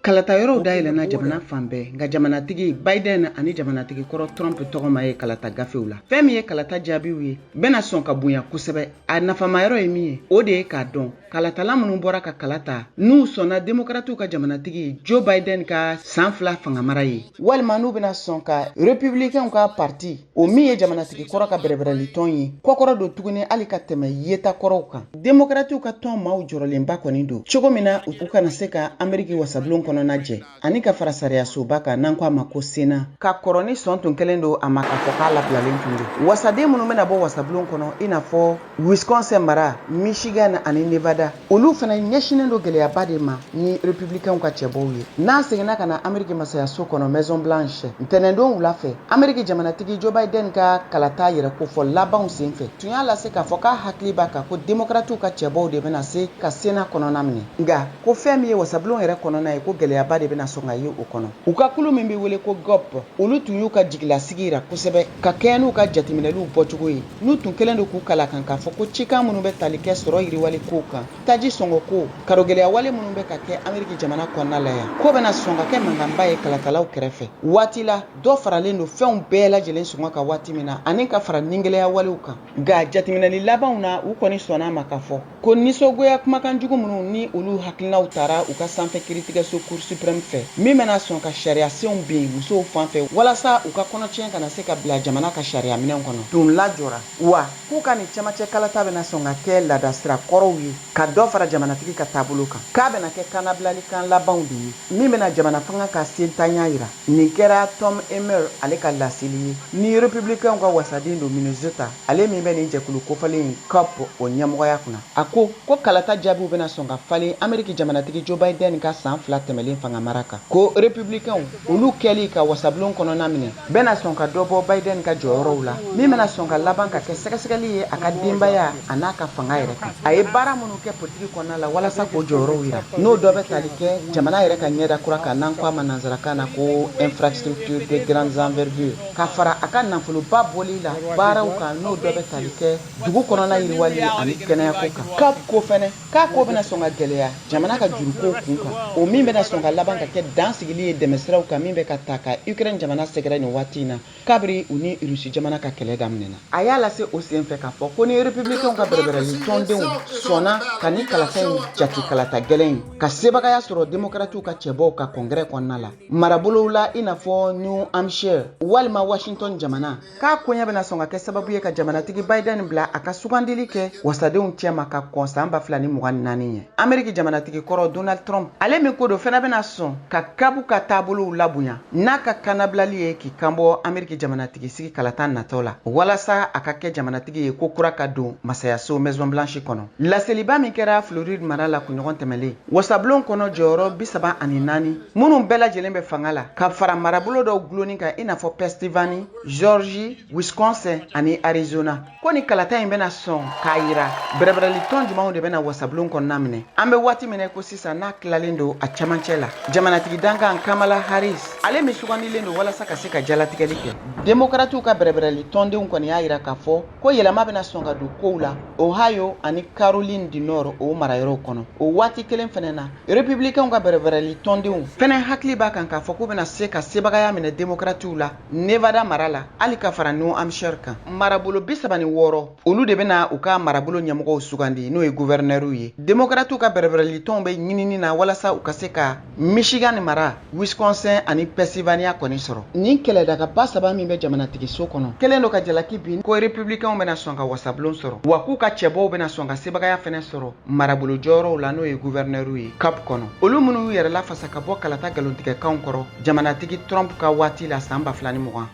Kalata yɔrɔw dayɛlɛnna jamana fan bɛɛ, nka jamanatigi Biden ani jamanatigi kɔrɔ Trump tɔgɔ ma ye kalata gafew la. Fɛn min ye kalata jaabiw ye, bɛna sɔn ka bonya kosɛbɛ. A nafamayɔrɔ ye min ye, o de ye k'a dɔn kalatala minnu bɔra ka kala ta, n'u sɔnna Demokratiw ka jamanatigi Joe Biden ka san 2 fangamara ye, walima n'u bɛna sɔn ka Republicainw ka parti, o min ye jamanatigi kɔrɔ ka bɛrɛbɛrɛlitɔn ye, kɔkɔrɔ don tuguni hali ka tɛmɛ yeta kɔrɔw kan. Demokratiw ka tɔn maaw jɔrɔlenba kɔni don cogo min na u kana se ka Ameriki wasabulon kɔnɔna jɛ ani ka fara sariyasoba kan, n'an ko a ma ko Sena, ka kɔrɔ ni sɔn tun kɛlen don a ma k'a fɔ k'a labilalen tun don. Wasaden minnu bɛna bɔ wasabulon kɔnɔ, i n'a fɔ Wisconsin mara, Michigan ani Nevada, olu fana ɲɛsinnen don gɛlɛyaba de ma ni Republicainw ka cɛbɔw ye. N'a seginna ka na Ameriki masayaso kɔnɔ, Maison Blanche, ntɛnɛndon wula fɛ, Ameriki jamanatigi Joe Biden ka kalata yɛrɛ kofɔ labanw senfɛ, tun y'a lase k'a fɔ k'a hakili b'a kan ko Demokratiw ka cɛbɔw de bɛna se ka Sena kɔnɔna minɛ, nka ko fɛn min ye wasabulon yɛrɛ kɔnɔna ye, ko gɛlɛyaba de bɛna sɔn ka ye o kɔnɔ. U ka kulu min bɛ wele ko GOP, olu tun y'u ka jigilasigi yira kosɛbɛ ka kɛɲɛ n'u ka jateminɛliw bɔcogo ye, n'u tun kɛlen don k'u kala kan k'a fɔ ko cikan minnu bɛ tali kɛ sɔrɔ yiriwali kow kan, taji sɔngɔ ko, karogɛlɛya wale minnu bɛ ka kɛ Ameriki jamana kɔnɔna la yan, ko bɛna sɔn ka kɛ mankanba ye kalatalaw kɛrɛfɛ. Waati la dɔ faralen don fɛnw bɛɛ lajɛlen sɔngɔ kan waati min na, ani ka fara ningɛlɛya walew kan. Nka jateminɛli labanw na, u kɔni sɔnna a ma k'a fɔ ko nisɔngoya kumakan jugu minnu ni olu hakilinaw tara u ka sanfɛ kiritigɛso Cour suprême fɛ, min bɛna sɔn ka sariyasenw bin musow fan fɛ walasa u ka kɔnɔtiɲɛ kana se ka bila jamana ka sariya minɛn kɔnɔ, tun lajɔra wa k'u ka nin cɛmancɛ kalata bɛna sɔn ka kɛ laadasira kɔrɔw ye ka dɔ fara jamanatigi ka taabolo kan, k'a bɛna kɛ kannabilalikan labanw de ye min bɛna jamana fanga ka sentanya yira. Nin kɛra Tom Emmer ale ka laseli ye, ni Republicainw ka wasaden don Minnesota, ale min bɛ nin jɛkulu kofɔlen in GOP o ɲɛmɔgɔya kunna. A ko ko kalata jaabiw bɛna sɔn ka falen Ameriki jamanatigi Joe Biden ka san 2 tɛmɛlen fanga mara kan, ko Republicainw olu kɛli ka wasabulon kɔnɔna minɛ bɛna sɔn ka dɔ bɔ Biden ka jɔyɔrɔw la, min bɛna sɔn ka laban ka kɛ sɛgɛsɛgɛli ye a ka denbaya an'a ka fanga yɛrɛ kan, a ye baara minnu kɛ politiki kɔnɔna la walasa k'o jɔyɔrɔw yira, n'o dɔ bɛ tali kɛ jamana yɛrɛ ka ɲɛda kura kan, n'an ko a ma nansarakan na ko infrastructure de grande envergure, ka fara a ka nafoloba bɔli la baaraw kan, n'o dɔ bɛ tali kɛ dugu kɔnɔna yiriwali ani kɛnɛyako kan. Ka ko fɛnɛ k'a ko bɛna sɔn ka gɛlɛya jamana ka jurukow kun kan, o min bɛna sɔn ka laban ka kɛ dan sigili ye dɛmɛsiraw kan min bɛ ka ta ka Ukraine jamana sɛgɛrɛ nin waati in na, kabiri u ni Rusi jamana ka kɛlɛ daminɛna. A y'a lase o senfɛ k'a fɔ ko ni Republicainw ka bɛrɛbɛrɛli tɔndenw sɔnna ka ni kalata in jate kalata gɛlɛn in, ka sebagaya sɔrɔ Demokratiw ka cɛbɔw ka kɔngrɛ kɔnɔna la marabolow la, i n'a fɔ New Hampshire walima Washington jamana, k'a koɲɛ bɛna sɔn ka kɛ sababu ye ka jamanatigi Biden bila a ka sugandili kɛ wasadenw cɛma ka kɔn san 2024 ɲɛ. Ameriki jamanatigi kɔrɔ Donald Trump, ale min ko don fɛnɛ bɛna sɔn ka GOP ka taabolow labonya n'a ka kannabilali ye k'i kanbɔ Ameriki jamanatigi sigi kalata natɔ la, walasa a ka kɛ jamanatigi ye ko kura ka don masayaso Maison Blanche kɔnɔ. Laseliba min kɛra Floride mara la kunɲɔgɔn tɛmɛlen, wasabulon kɔnɔ jɔyɔrɔ 34 minnu bɛɛ lajɛlen bɛ fanga la, ka fara marabolo dɔw gulonni kan, i n'a fɔ Pennsylvanie, Georgie, Wisconsin ani Arizona, ko ni kalata in bɛna sɔn k'a yira bɛrɛbɛrɛli tɔn jumɛnw de bɛna wasabulon kɔnɔna minɛ. An bɛ waati min ko sisan, n'a tilalen don a camancɛ la, jamanatigi dankan Kamala Harris, ale min sugandilen don walasa ka se ka jalatigɛli kɛ, Demokratiw ka bɛrɛbɛrɛli tɔndenw kɔni y'a yira k'a fɔ ko yɛlɛma bɛna sɔn ka don kow la Ohio ani Caroline du Nord o marayɔrɔw kɔnɔ. O waati kelen fɛnɛ na, Republicainw ka bɛrɛbɛrɛli tɔndenw fɛnɛ hakili b'a kan k'a fɔ k'u bɛna se ka sebagaya minɛ Demokratiw la Nevada mara la, hali ka fara New Hampshire kan. Marabolo 36, olu de bɛna u ka marabolo ɲɛmɔgɔw sugandi, n'o ye guvɛrnɛriw ye. Demokratiw ka bɛrɛbɛrɛli tɔnw bɛ ɲinini na walasa u ka se ka Michigan mara, Wisconsin ani Pennsylvania kɔni sɔrɔ. Nin kɛlɛdagaba saba min bɛ jamanatigiso kɔnɔ kɛlen don ka jalaki bin ko Republicainw bɛna sɔn ka wasabulon sɔrɔ, wa k'u ka cɛbɔw bɛna sɔn ka sebagaya fɛnɛ sɔrɔ marabolo jɔyɔrɔw la, n'o ye guvɛrnɛriw ye GOP kɔnɔ, olu minnu y'u yɛrɛ lafasa ka bɔ kalata nkalontigɛkanw kɔrɔ jamanatigi Trump ka waati la san 2020.